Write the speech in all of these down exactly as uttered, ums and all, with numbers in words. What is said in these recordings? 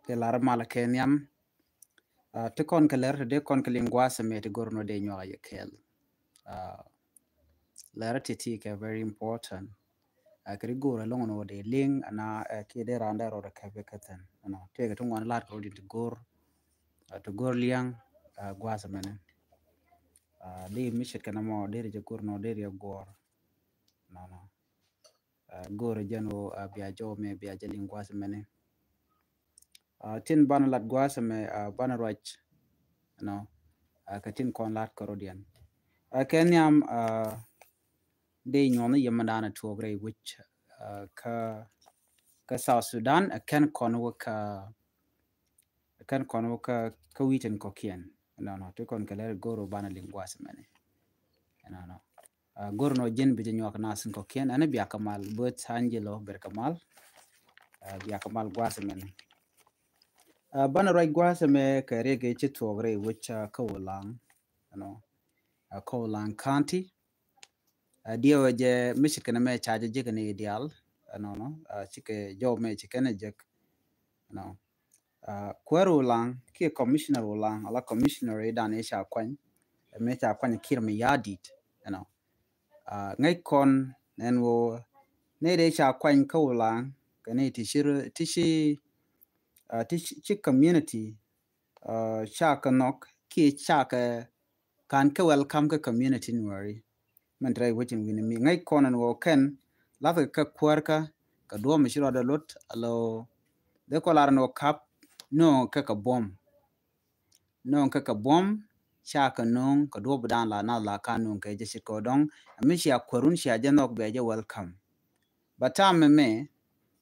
Ti lar mal kɛ nhiam. Ti kɔn kɛ lɛr ti dee kɔn kɛ liŋ gua̱a̱th ɛmɛ ti go̱r nɔ dee nyuak a yɛ kɛɛl. Lɛr ti ti kɛ very important. Kɛ ri go̱r ɛlɔŋ nɔ dee liŋ ana kiɛ dee raan dee rɔɔd kɛ bɛ kɛ thin. Ti kɛ ti ŋuan lat kɛ rɔɔd ti go̱r ti go̱r liaŋ gua̱a̱th ɛmɛni. Di mi ce̱tkɛ nɔmɔ dee ri jɛ go̱r nɔ dee ri jɛ guɔ̱r. Nɔnɔ. Go̱o̱rä jɛn ɣöö bia jɔw mɛ bia jɛ liŋ gua̱a̱th mɛni. Tin banɛ lat gua̱a̱th mɛ banɛ ruac nɔ kɛ tin kɔn lat kärɔ̱diɛn. Kɛ nhiam dee nyuɔ̱n yɛ mɛ danɛ tuɔɔk rɛy wi̱c kä kä South Sudan kɛn kɔn wä kä kɛn kɔn wä kä kä wi̱i̱ tin kɔ̱kiɛn. Nɔnɔ ti kɔn kɛ lɛr go̱o̱r wä banɛ liŋ gua̱a̱th mɛni. Nɔnɔ. Go̱r nɔ ji̱n bi jɛ nyuak nath in kɔ̱kiɛn ɛn biak kɛ mal both Angelo ber kɛ mal. Biak kɛ mal gua̱a̱th mɛn. Banɛ ruac gua̱a̱th mɛ kɛ riɛk ci thuɔk rɛy wec kä Ulaŋ. Ɛnɔ kä Ulaŋ County. Diɛwɛ jɛ mi ci kɛn mɛ ca jɛ jek ni dial. Ɛnɔnɔ cikɛ jɔw mɛ ci kɛn jek. Ɛnɔ kuäär Ulaŋ kiɛ commissioner Ulaŋ ala commissioner idan i̱ ca kuany. Ɛmɛ ca kuany Kiir Mayardit. Ɛnɔ ŋäc kɔn nɛn wä nɛy dee ca kuany kä Ulaŋ kɛ nɛy ti ci ti ci ti ci community ca kɛ nhɔk kiɛ ca kɛ kan kɛ welcome kä community Nuäri. Mɛn ti rɛy wecin wi̱ni mi ŋäc kɔn ɛn wä kɛn lath kɛ kuäärkä kɛ duɔ̱ɔ̱p mi ci rɔɔdɛ lot alo dee kɔ lar ɛn wä kap nööŋ kɛ kɛ buɔ̱m. Nööŋ kɛ kɛ buɔ̱m ca kɛ nööŋ kɛ duɔ̱ɔ̱p dan la nath la ka nööŋ kɛ jɛ cit kɛ dɔ̱ŋ. Ɛmi cia kuäärun cia jɛ nhɔk bɛ jɛ welcome. Ba tam mɛmɛ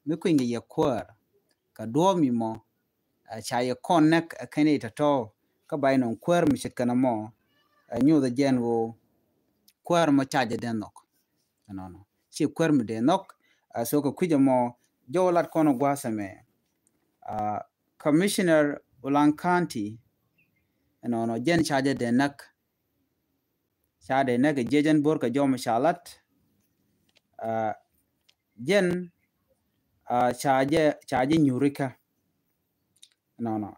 mi kui̱ny kɛ yɛ kuäär kɛ duɔ̱ɔ̱p mi mɔ ca yɛ kɔn nɛk ɛ kɛn i̱ tɔ̱tɔ̱ kä ba inɔŋ kuäär mi ce̱tkɛ nɔmɔ. Ɛ nyuuth ɛ jɛn ɣöö kuäär mɔ ca jɛ dee nhɔk. Ɛnɔnɔ ci kuäär mi dee nhɔk. Ɛ so kɛ kui̱c ɛmɔ jɔw lat kɔn ɛ gua̱a̱th ɛmɛ. Commissioner Ulaŋ County ɛnɔnɔ jɛn ca jɛ dee näk. Ca dee näk ɛ jiɛc ɛn bo̱r kɛ jɔw mi ca lat. Jɛn ca jɛ ca jɛ nyurikä. Nɔnɔ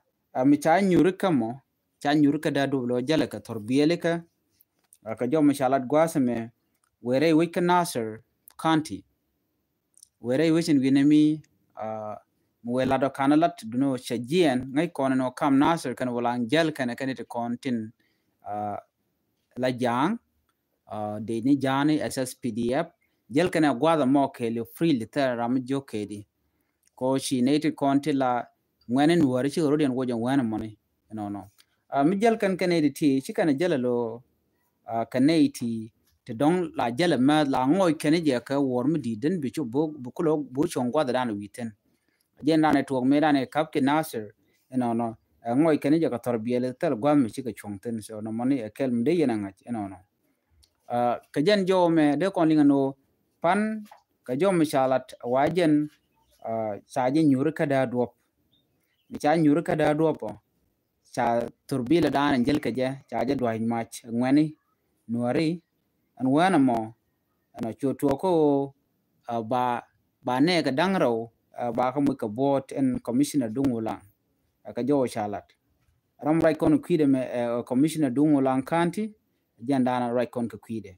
mi ca nyurikä mɔ ca nyurikä daa duɔp lɔ jälɛ kɛ thɔr biɛlikä. Kɛ jɔw mi ca lat gua̱a̱th ɛmɛ wëë rɛy wec kä Nasir County. Wëë rɛy wec in wi̱nɛ mi mi wëë lat ɔ kan lat dunɔ cɛ jiɛn ŋäc kɔn ɛn ɔ kam Nasir kɛn Ulaŋ jäl kɛn kɛn ti kɔn tin la ja̱a̱ŋ. Dee ni ja̱a̱ni S S P D F jäl kɛn ɛ gua̱a̱th ɛmɔ kɛɛli free li thɛr ram mi jiök kɛɛdi. Kɔ ci nɛy ti kɔn ti la ŋuɛni Nuäri cikɛ rɔ̱diɛn wocɛ ŋuɛni mɔni. Ɛnɔnɔ mi jäl kɛn kɛn nɛy ti ti ci kɛn ɛ jäl ɛ lo kɛ nɛy ti ti dɔ̱ŋ la jäl ɛ mɛ la ŋɔc kɛn jɛ kɛ wuɔr mi di̱i̱t den bi cu bi kulɛ bi cuɔ̱ŋ gua̱th dan wi̱i̱ thi̱n. Jɛn dan ɛ tuɔk mëë dan ɛ kap ki Nasir. Ɛnɔnɔ ɛ ŋɔc kɛn jɛ kɛ thɔr biɛl thil gua̱th mi cikɛ cuɔ̱ŋ thi̱n so nɔmɔni ɛ kɛl mi dee yɛn ɛ ŋa̱c ɛnɔnɔ. Kɛ jɛn jɔw mɛ dee kɔn liŋɛ ni ɣöö pan kɛ jɔw mi ca lat wa jɛn ca jɛ nyuri kä daa duɔp. Mi ca nyuri kä daa duɔp ɔ ca thur bilɛ daanɛ jäl kɛ jɛ ca jɛ dua̱c mac ŋuɛni Nuäri. Ɛn weenɛ mɔ ɛn ɔ cu tuɔɔk kä ɣöö ba ba nɛɛkɛ da̱ŋ rɛw ba kä muc kɛ buɔɔt ɛn commissioner duŋ Ulaŋ. Kɛ jɔw ca lat ram ruac kɔn kui̱dɛ mɛ commissioner duŋ Ulaŋ County. Jɛn daanɛ ruac kɔn kɛ kui̱dɛ.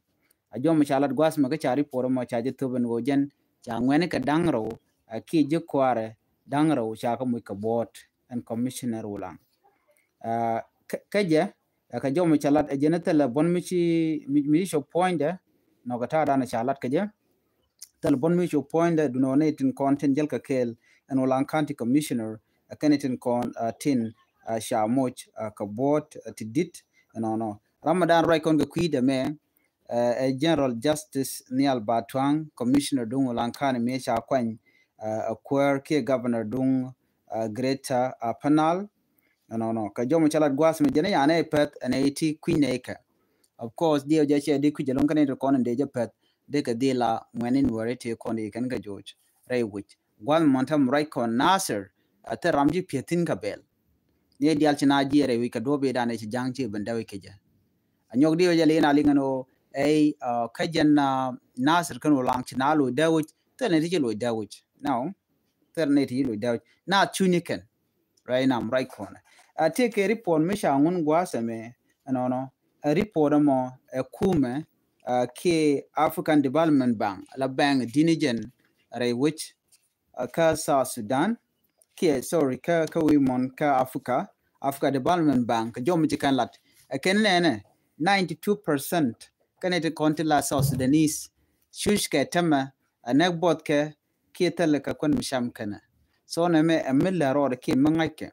A jɔw mi ca lat gua̱a̱th mɛ kä ca report mɔ ca jɛ thop ɛn ɣöö jɛn ca ŋuɛni kɛ da̱ŋ rɛw a kiɛ ji̱ kuaarɛ da̱ŋ rɛw ca kä muc kɛ buɔɔt ɛn commissioner Ulaŋ. Kä jɛ ɛ kɛ jɔw mi ca lat ɛ jɛn thilɛ buɔ̱n mi ci mi ci cop puɔ̱nydɛ. Nɔkɛ ta̱a̱ da̱a̱n ca lat kɛ jɛ thilɛ buɔ̱n mi cop puɔ̱nydɛ dunɛ wä ni tin kɔn tin jäl kɛ kɛɛl ɛn Ulaŋ County Commissioner ɛ kɛn tin kɔn tin ca moc kɛ buɔɔt ti di̱t. Ɛnɔnɔ ram mi da̱a̱n ruac kɔn kɛ kui̱dɛ mɛ ɛ General Justice Nial Batuaŋ, Commissioner duŋ Ulaŋ County mi ca kuany ɛ kuäär kiɛ Governor duŋ Greater Upper Nile. Ɛnɔnɔ kɛ jɔw mi ca lat gua̱a̱th mi jɛn i̱ yanɛ i̱ pɛth ɛn i̱ ti kui̱ny nɛ ikɛ. Of course diɛw jɛ cɛ di kui̱c ɛlɔŋ kɛn i̱ ti kɔn in dee jɛ pɛth dee kɛ dhil la ŋuɛni Nuäri ti kɔn i̱ kɛn kɛ joc rɛy wi̱c gua̱a̱th mi mɔn tɛm ruac kɔn Nasir. Ɛ thil ram ci pieth thi̱n kɛ bɛl. Ni dial ci na jiɛɛr ɛ wi̱c kɛ duɔ̱p i̱ dan i̱ ci ja̱ŋ ci ben däwic kɛ jɛ. A nyɔk diɛw jɛ li̱n a liŋ ɛn ɣöö ɛy kä jɛn Nasir kɛn Ulaŋ ci na loc däwic thil ni ti ci loc däwic. Now thɛr nɛy ti ci loc dääk na cuny kɛn. Right now, right corner. A tëë kɛ report mi ca ŋun gua̱a̱th ɛmɛ ɛnɔnɔ. A report ɛmɔ ɛ kumɛ kiɛ African Development Bank, la bank di̱n jɛn rɛy wec kä South Sudan, kiɛ, sorry, kä, kä wi̱i̱ muɔ̱n kä Africa, Africa Development Bank, kɛ jɔm ci kɛn lat. Ɛ kɛn nɛnɛ ninety two percent kɛn iti kɔn ti la South Sudanese cuc kɛ tämɛ ɛ nɛk buɔth kɛ kiɛ thilɛ kɛ kuän mi cam kɛnɛ. So nɛmɛ ɛ mi lɛ rɔɔdɛ kiɛ mi ŋa̱ckɛ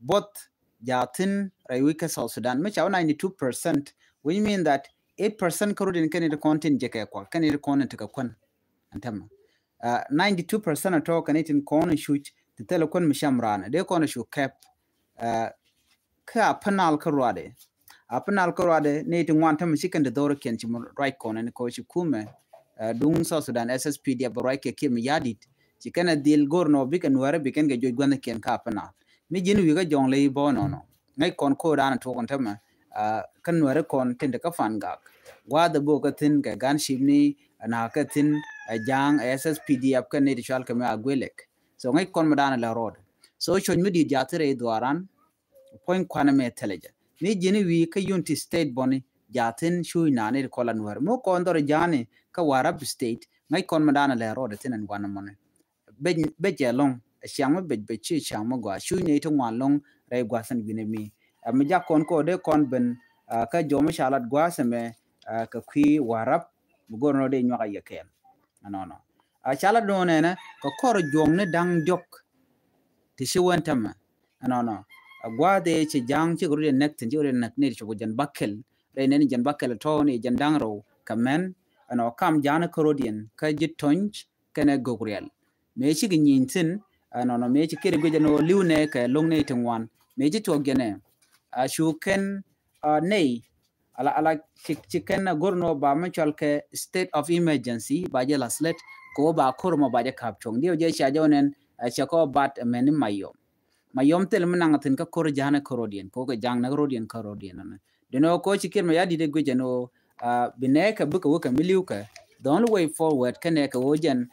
buɔth jathin rɛy wi̱i̱ kä South Sudan mi ca wä ninety two percent, which mean that eight percent kä rut in kɛn iti kɔn tin jɛ kɛ kuak, kɛn iti kɔn in ti kɛ kuän. Ɛn tämɛ ninety two percent ɔ tɔ̱ kɛn itin kɔn cuc ti thilɛ kuän mi cam raan dee kɔn cu kɛp. Kä a Upper Nile kä ruadɛ, a Upper Nile kä ruadɛ ni ti ŋuan tämɛ ci kɛn ti dhor kiɛn ci mi ruac kɔn ni kɔ ci kumɛ duŋ South Sudan S S P D F ruac kɛ kiɛ mi yadit ci kɛn a dhil gor nɔ bikɛ nuɛrɛ bikɛn kɛ juɔc gua̱n kiɛn kä a Upper Nile. Mi ji̱n wi̱i̱ kä Jɔŋley bɔ nɔnɔ ŋäc kɔn kodan tuɔk kɔn tämɛ. Kä nuɛrɛ kɔn tin ti kä Fangak, gua̱dhɛ bok kä thin kɛ gan cip ni na kä thin ɛ ja̱a̱ŋ ɛ S S P D F kä ni ti cual kɛ mɛ a guilek. So ŋäc kɔn mi dan lɛ rɔɔd. So cuɔ̱c mi di̱i̱t ja̱a̱ thirɛ i̱ dhuaran puɔ̱ny kuanɛ mɛ thilɛ jɛ. Mi ji̱n wi̱i̱ kä Unity State bɔni ja̱a̱ thin cuuc nani ti kɔla nuɛr mi kɔn dhɔr ja̱a̱ni kä Warrap State. Ŋäc kɔn mi dan lɛ rɔɔd thin ɛn wanɛ mɔni. Bec, bec ɛlɔ̱ŋ, ciaŋ mi bec bec ci ciaŋ mi gɔaa cuuc ni ti ŋuan lɔ̱ŋ rɛy gua̱a̱th ɛn wi̱nɛ mi. Ɛ mi jak kɔn kɔ dee kɔn ben kä jɔm mi ca lat gua̱a̱th ɛmɛ kɛ kui̱ Warrap mi go̱r nɔ dee nyuak a yɛ kɛɛl. Ɛnɔnɔ a ca lat do̱n ɛnɛ kɛ kɔr juɔ̱ŋni da̱ŋ diɔ̱k ti ci wän tämɛ. Ɛnɔnɔ a gua̱a̱th ëë ci ja̱a̱ŋ ci kɛ rut yɛ näk thi̱n ci kɛ rut yɛ näk ni ti cop kɛ jɛn bäkɛl rɛy nɛn jɛn bäkɛl tɔ̱ ni jɛn da̱ŋ rɛw kɛ mɛn. Ɛnɔ kam ja̱a̱ni kä rot yɛn kä ji̱ Tony kɛnɛ Gogrial. Mëë cikɛ nyieny thi̱n ɛnɔnɔ mëë ci kiri guic ɛn ɣöö li̱w nɛ kɛ lo̱ŋ nɛ ti ŋuan. Mëë ci tuɔɔk jɛnɛ a cu kɛn a nɛy ala, ala ci, ci kɛn a go̱r nɔ ba mi cɔal kɛ state of emergency ba jɛ la slet kɛ ɣöö ba ko̱r mɔ ba jɛ ka̱p cuɔ̱ŋ diɛw jɛ cia jɛ wä nɛn. Ɛ cɛ kɔ bat ɛmɛni Mayom. Mayom thil mi naŋ thi̱n kä ko̱r ja̱a̱ni kä rot yɛn kɛ ɣöö kɛ ja̱a̱ŋ ni kä rot yɛn kä rot yɛn ɛnɛ. Deni ɣöö ko̱ ci kir mɛ ya di̱t ɛ guic ɛn ɣöö bi nɛɛkɛ bikɛ wä kɛ mi li̱wkɛ. The only way forward kɛnɛ kɛ ɣöö jɛn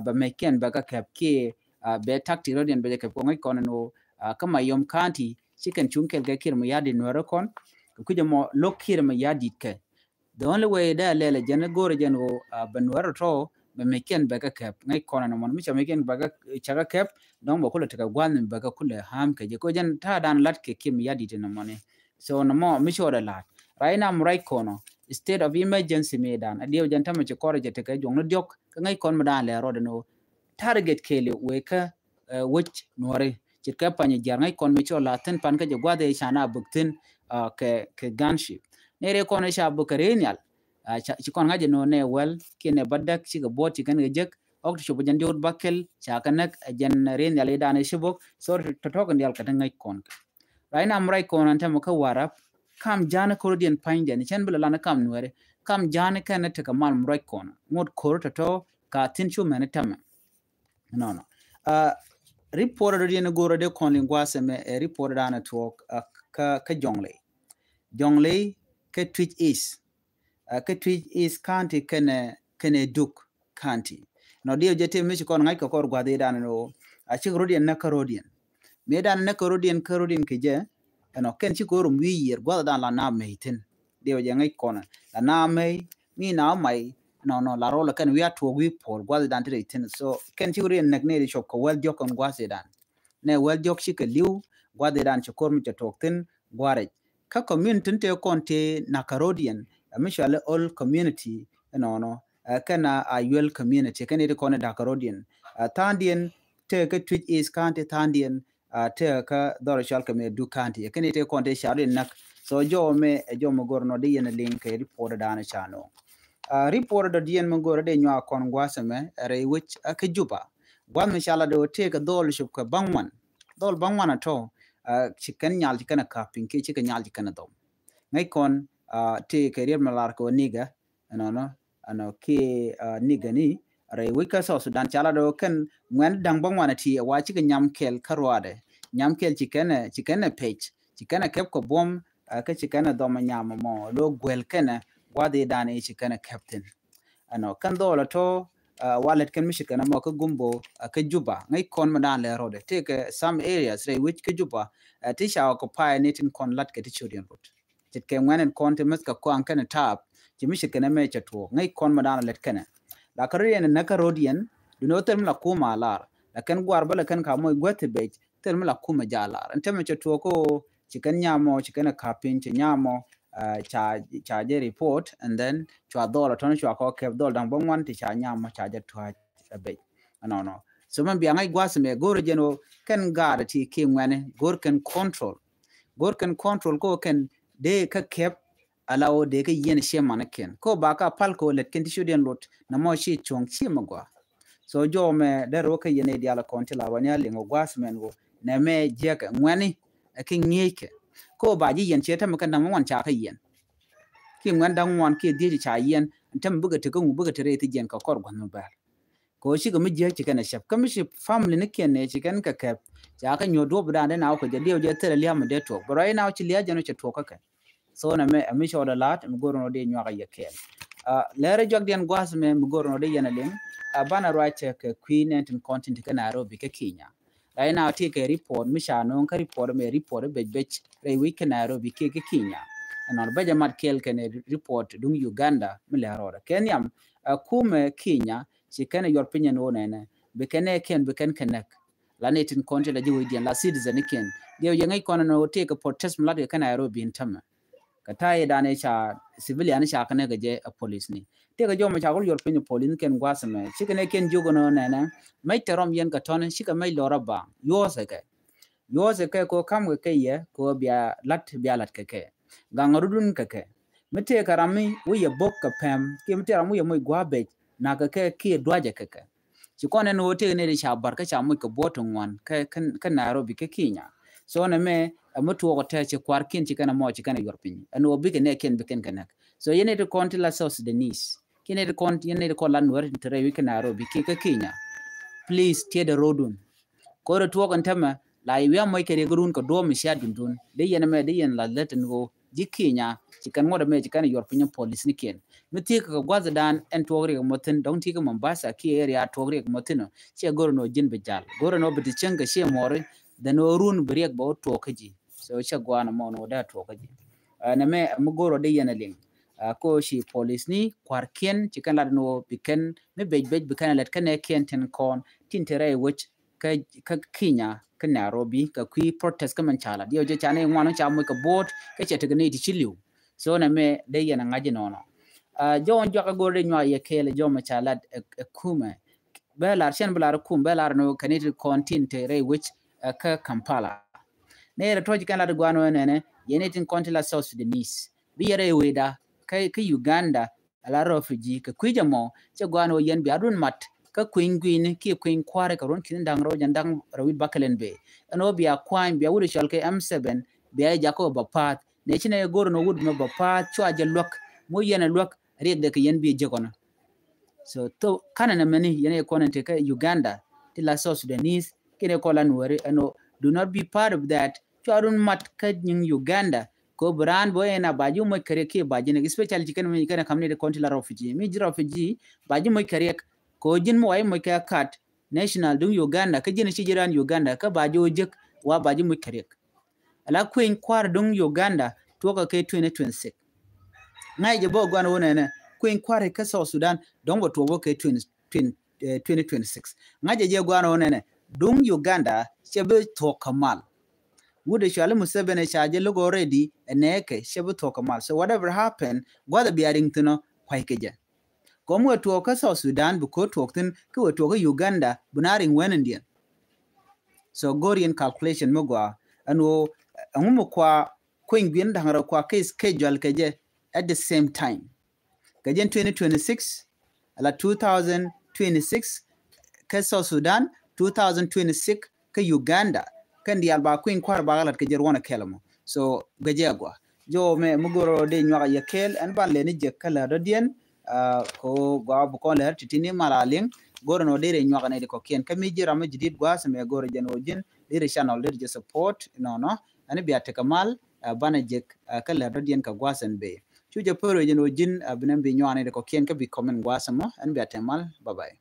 bɛ mɛckiɛn bɛ kä kɛp kiɛ bɛ tactic rot yɛn bɛ jɛ kɛp kɛ ŋäc kɔn ɛn ɣöö kä Mayom County ci kɛn cuŋ kɛl kɛ kir mɛ ya di̱t nuɛrɛ kɔn. Kɛ kui̱c ɛmɔ lo̱k kir mɛ ya di̱t kɛ. The only way dee a lɛl ɛ jɛn go̱o̱rɛ jɛn ɣöö bɛ nuɛrɛ tɔ̱ bɛ mɛckiɛn bɛ kä kɛp ŋäc kɔn ɛn ɛmɔn mi ca mɛckiɛn bɛ kä ca kä kɛp. Dɔ̱ŋ bɛ kulɛ tekɛ gua̱n bɛ kä kulɛ ham kɛ jɛ kɛ jɛn ta̱a̱ dan lat kɛ kiɛ mɛ ya di̱t ɛn ɛmɔni. So nɔmɔ mi cɔɔdɛ la̱t right now mi ruac kɔnɔ state of emergency mi dan a diɛw jɛn tämɛ ci kɔrɛ jɛ tekɛ juɔ̱ŋni diɔ̱k kä ŋäc kɔn mi dan lɛ rɔɔdɛ ni ɣöö target kɛɛliw wëë kä wec nuɔri. Ce̱tkɛ pany jiar ŋäc kɔn mi cɔɔl la thi̱n pan kä jɛ gua̱th ëë ca na buk thi̱n kɛ, kɛ gunship. Ni rɛy kɔn ëë ca buk kɛ rɛy nhial ci kɔn ŋa̱c jɛ ni ɣöö nɛ wäl kiɛ nɛ bädäk cikɛ buɔt ci kɛn kɛ jek. Ɣɔk ti cop jɛn diɔt bäkɛl ca kɛ näk ɛ jɛn rɛy nhial i̱ dan ɛ ci bok. So tɔ̱tɔ̱k in dial kɛ ti ŋäc kɔn kɛ. Right now mi ruac kɔn ɛn tämɛ kä Warrap kam ja̱a̱ni ko̱r diɛn pa̱ny diɛn cɛn bi lɛ lan kam nuɛri kam ja̱a̱ni kɛn tekɛ mal mi ruac kɔn ŋot ko̱r tɔ̱tɔ̱ ka thi̱n cu mɛn tämɛ. Nɔnɔ report dɔ diɛn go̱r dee kɔn liŋ gua̱a̱th ɛmɛ ɛ report dan ɛ tuɔɔk kä, kä Jɔŋley. Jɔŋley kä Twic East. Kä Twic East County kɛnɛ, kɛnɛ Duk County. Nɔ diɛw jɛ tëë mi ci kɔn ŋa̱c kɛ kɔr gua̱th i̱ dan ɛn ɣöö a cik rot yɛn näk kä rot yɛn. Mi dan näk kä rot yɛn kä rot yɛn kɛ jɛ ɛnɔ kɛn ci ko̱r rum wi̱i̱ yiër gua̱th dan la na mɛy thi̱n. Diɛw jɛ ŋäc kɔn la na mɛy mi na may nɔnɔ la rol kɛn wi̱i̱ a tuɔɔk wi̱i̱ puɔl gua̱th dan ti rɛy thi̱n. So kɛn cik rot yɛn näk ni ri cop kɛ wäl diɔ̱k kɛn gua̱th i̱ dan. Nɛ wäl diɔ̱k cikɛ li̱w gua̱th i̱ dan ci ko̱r mi cɛ tuɔɔk thi̱n gua̱rɛc. Kä community tin tëë kɔn tëë Nakarodian ɛ mi cuali old community ɛnɔnɔ. Ɛ kɛn a Ayuel community kɛn iti kɔn ɛ Nakarodian. Ɛ tha̱a̱ŋdiɛn tëë kä Twic East County tha̱a̱ŋdiɛn tëë kä dhɔr cual kɛ mɛ Duk County. Ɛ kɛn iti kɔn tëë carodian näk. So jɔw mɛ ɛ jɔw mɛ gor nɔ di yɛn ɛ liŋ kɛ report dan ɛ ca nɔ. Report dɔ diɛn mɛ gor ɛ dee nyuak kɔn gua̱a̱th ɛmɛ ɛ rɛy wec ɛ kä Juba. Gua̱a̱th mi ca la dee wä tëë kɛ dhɔl cop kɛ baŋ wan. Dhɔl baŋ wan a tɔ ci kɛn nyal ci kɛn a ka̱p piny kiɛ ci kɛ nyal ci kɛn a dhɔm. Ŋäc kɔn tëë kɛ riɛt mi lar kɛ wä nigga ɛnɔnɔ. Ɛnɔ kiɛ nigga ni rɛy wec kä South Sudan ca la dee wä kɛn ŋuɛn da̱ŋ baŋ wan a ti ɛ wa ci kɛ nyam kɛl kä ruaadɛ. Nyam kɛl ci kɛn ɛ, ci kɛn ɛ pec ci kɛn ɛ kɛp kɛ buɔ̱m kä ci kɛn ɛ dhɔm ɛ nyam ɛmɔ lo guɛl kɛn ɛ gua̱th i̱ dan i̱ ci kɛn ɛ kɛp thi̱n. Ɛnɔ kɛn dhɔl ɛ tɔ Walɛ kɛn mi ce̱tkɛ nɛmɔ kä Gumbo kä Juba, ŋäc kɔn mi dan lɛ rɔɔdɛ tëëkɛ some areas rɛy wec kä Juba ti ca occupy ni tin kɔn lat kɛ ti ciöt yɛn rot. Ce̱tkɛ ŋuɛn in kɔn ti meth kɛ kɔaŋ kɛn taap, ci mi ce̱tkɛ nɛmɛ cɛ tuɔɔk, ŋäc kɔn mi dan lɛt kɛnɛ. La kä rot yɛn näk kä rot yɛn, duni wä thil mi la kum a lar, la kɛn guar bä la kɛn ka moc guäth ti bec, thil mi la kum a ja lar. Ɛn tämɛ cɛ tuɔɔk ko ci kɛn nyamɔ, ci kɛn a kapin, ci nyamɔ, ca jɛ report, and then cua dhɔl a tɔn cua kɔ kɛp dhɔl daŋ bä ŋuan ti ca nyamɔ ca jɛ tuac a bec. Ɛnɔnɔ. So mɛn bia ŋa̱c gua̱th mɛ go̱r jɛn wä kɛn gaat ti ki ŋuɛni go̱r kɛn control. Go̱r kɛn control ko kɛn dee kä kɛp ala wä dee kä yɛn ciɛ manikiɛn. Ko ba ka pal ko lɛt kɛn ti ciöt yɛn lot na mɔ ci cuɔ̱ŋ ci mɛ gua. So jɔw mɛ dee rɔ kä yɛn i̱ dial kɔn ti la ruani a liŋ wä gua̱th mɛn wä nɛ mɛ jiɛkɛ ŋuɛni ɛ ki ŋi̱eckɛ. Ko ba ji̱ yɛn ciɛ tämɛ kɛ nam ŋuan ca kä yɛn. Ki ŋuɛn da̱ŋ ŋuan ki dhiec ca yɛn tämɛ bikɛ ti kä ŋu bikɛ ti rɛy thi jiɛn kɛ kɔr gua̱th mɛ bɛl. Kɛ ɣöö cikɛ mi jiääk ci kɛn ɛ cäp kä mi ci family ni kiɛn nɛ ci kɛn kɛ kɛp. Ca kä nyuɔ̱th duɔ̱p dan dee na wä kɛ jɛ diɛw jɛ thilɛ lia̱mä dee tuɔk bɛ rɔy na wä ci lia̱a̱ jɛn wä cɛ tuɔk kä kɛ. So nɛ mɛ mi cɔɔdɛ la̱t mi go̱r nɔ dee nyuak a yɛ kɛɛl. Lɛr juak diɛn gua̱th mɛ mi go̱r nɔ dee yɛn a liŋ. Banɛ ruac cɛ kɛ kui̱ nɛn tin kɔn tin ti kä Nairobi kä Kenya. Rɛy na wä ti kɛ report mi ca no̱o̱ŋ kä report mɛ report bec bec rɛy wi̱c kä Nairobi kiɛ kä Kenya. Ɛnɔn bɛc a mat kɛɛl kɛn report duŋ Uganda mi lɛ rɔɔdɛ kɛ nhiam. Kumɛ Kenya ci kɛn a yuɔr piny ɛn wä nɛnɛ bi kɛn ɛ kɛn bi kɛn kɛ näk. La ni tin kɔn ti la ji̱ wec diɛn la citizen ni kɛn diɛw yɛ ŋäc kɔn ɛn wä tëëk kɛ protest mi lat kɛ kä Nairobi in tämɛ. Kɛ ta̱a̱ i̱ dan i̱ ca civilian i̱ ca kɛ näk kɛ jɛ ɛ police ni tëëk kɛ jɔmɛ ca kul yuɔr piny ɛ police ni kɛn gua̱a̱th ɛmɛ cikɛ nɛ kɛn jiök ɛn wä nɛnɛ. Mɛc tɛ rɔm yɛn kɛ tɔn cikɛ mɛc lɔr a baŋ yuɔ̱ɔ̱th ɛ kɛ. Yuɔ̱ɔ̱th ɛ kɛ kɛ wä ka̱m kɛ kɛ yɛ kɛ wä bia lat bia lat kɛ kɛ. Gaŋ rudun kɛ kɛ mi tëëk kɛ ram mi wä yɛ bo̱k kɛ pɛm kiɛ mi tëëk ram wä yɛ moc gua̱a̱ bec. Nakä kɛ kiɛ duacɛ kɛ kɛ. Ci kɔn ɛn ɣöö tëëk nɛy ti ca bär kä ca moc kɛ buɔ̱t ti ŋuan kä Nairobi kä Kenya. So nɛ mɛ ɛ mi tuɔɔk ɛ tɛ̈ ci kua̱rkiɛn ci kɛn ɛ mɔɔc ci kɛn ɛ yuɔr piny ɛn ɣöö bikɛ nɛɛkiɛn bikɛn kɛ näk. So yɛn nɛy ti kɔn ti la South Sudanese kiɛ nɛy ti kɔn yɛn nɛy ti kɔn la Nuɛr ti rɛy wi̱c kä Nairobi kiɛ kä Kenya. Please tiɛt ɛ ro̱dun. Ko̱r ɛ tuɔɔk ɛn tämɛ la i̱ wi̱i̱ a mɔc kɛ riɛk run kɛ duɔ̱ɔ̱p mi cia dundun dee yɛn ɛmɛ dee yɛn la lät ɛn ɣöö ji̱ Kenya ci kɛn ŋuɔ̱t ɛmɛ ci kɛn yuɔr piny police ni kiɛn. Mi thiek kɛ gua̱th dan ɛn tuɔɔk riɛk mɔ thi̱n dɔ̱ŋ thiek kɛ Mombasa kiɛ area tuɔɔk riɛk mɔ thi̱n ɔ ciɛ go̱r ɛn ɣöö ji̱n bi jal go̱r ɛn ɣöö bi ti cieŋ kɛ ciɛ mɔɔri. Then ɣöö run bi riɛk bɛ wä tuɔɔk kä ji̱. So ciɛ gua̱a̱n ɛmɔ ɛn ɣöö dee tuɔɔk kä ji̱. Ɛn ɛmɛ ɛmɛ go̱r ɔ dee yɛn ɛ liŋ. Ko ci police ni kua̱rkiɛn ci kɛn lat ɛn ɣöö bi kɛn mi bec bec bi kɛn ɛ lɛt kɛn ɛ kiɛn tin kɔn tin te rɛy wec kä Kenya kä Nairobi kɛ kui̱ protest kä mɛn ca lat yɛ jɛ ca ni ŋuan ca moc kɛ bo̱o̱t kä cɛ tekɛ ni ti ci li̱w. So nɛ mɛ dee yɛn a ŋa̱c inɔnɔ. Jɔw in juakä go̱r dee nyuak yɛ kɛɛl jɔw mɛ ca lat ɛ kumɛ. Bɛ lar cɛn bi lar kum bɛ lar ni kɛ ni ti kɔn tin te rɛy wec kä Kampala. Ni yɛrɛ tɔc kɛn lat guan wɛ nɛnɛ yɛ ni tin kɔn ti la South Sudanese bi yɛrɛ wecda kä Uganda. Ala refugee kɛ kui̱c ɛmɔ cɛ gua̱a̱n ɣöö yɛn bia run mat kä kui̱ny gui̱ni kiɛ kui̱ny kua̱ri kɛ run ki̱ni da̱ŋ rɛw jɛn da̱ŋ rɛw wi̱c bakɛlɛn bee. Ɛn ɣöö bia kua̱ny bia wut cɔl kɛ M seven bia jɛ jakä ɣöö bɛ pa̱a̱th nɛ ci nɛ go̱r ɛn ɣöö wut mɛ bɛ pa̱a̱th cua jɛ luäk. Mo yɛn ɛ luäk riɛkdɛ kɛ yɛn bi jek ɔnɔ. So tho kanɛ nɛ mɛni yɛn ɛ kɔn ɛn te kä Uganda ti la South Sudanese kiɛ nɛ kɔn la Nuɛri ɛn ɣöö do not be part of that. Cua run mat kä nyiŋ Uganda kɛ ɣöö bi raan bä ɛn a ba ji̱ moc kɛ riɛk kiɛ ba ji̱ nɛ especially ci kɛn mi kɛn kam ni ti kɔn ti la refugee mi ji̱ refugee ba ji̱ moc kɛ riɛk. Kɛ ɣöö ji̱n mi wa ji̱ moc kɛ kat national duŋ Uganda kä ji̱n ci ji̱ raan Uganda kä ba ji̱ wä jek wa ba ji̱ moc kɛ riɛk. Ala kui̱ny kua̱r duŋ Uganda tuɔkä kɛ twenty twenty-six. Ŋa̱c jɛ bä guan wä nɛnɛ kui̱ny kua̱r kä South Sudan dɔ̱ŋ bä tuɔk bä kɛ twenty twenty twenty twenty-six. Ŋa̱cɛ jɛ gua̱a̱n ɣän ɛnɛ duŋ Uganda cɛ bi thuɔ̱k kä mal. Wut ɛ cuali Museveni ca jɛ lo̱k already ɛ nɛɛkɛ cɛ bi thuɔ̱k kä mal. So whatever happen gua̱th ɛ bia riŋ thi̱n ɔ kua̱ckɛ jɛ. Kɔm wee tuɔɔk kä South Sudan bi ko̱ tuɔɔk thi̱n kä wee tuɔɔk kä Uganda bi na riŋ wen indiɛn. So go̱r yɛn calculation mi gɔaa ɛn ɣöö ɛŋu mi kua kueny gui̱n da̱ŋ rɛw kua kɛ schedule kɛ jɛ at the same time. Kɛ jɛn twenty twenty-six ala two thousand twenty-six kä South Sudan, two thousand twenty-six kä Uganda. Kɛn diaal ba kueny kua̱r ba lat kɛ jɛ ruɔ̱n ɛ kɛl mɔ. So gɛ jɛ agua jɔ mɛ mi goro dee nyuak yɛ kɛl ɛn ban lɛ ni jɛ kä lɛ dɔ̱diɛn. Ko gua bi kɔn lɛ ti ti ni mal a liŋ goro nɔ dee rɛ nyuak nɛ di kɔkiɛn kä mi ji̱ ram mi ji̱ dit gua̱a̱th mɛ goro jɛn wä ji̱n dee rɛ channel dee rɛ jɛ support nɔnɔ. Ɛn bia tekɛ mal banɛ jek kä lɛ dɔ̱diɛn kɛ gua̱a̱th ɛn bee. Cu jɛ pär wee jɛn wä ji̱n bi nɛn bi nyuak nɛ di kɔkiɛn kä bi comment gua̱a̱th mɔ ɛn bia tekɛ mal. Bye bye.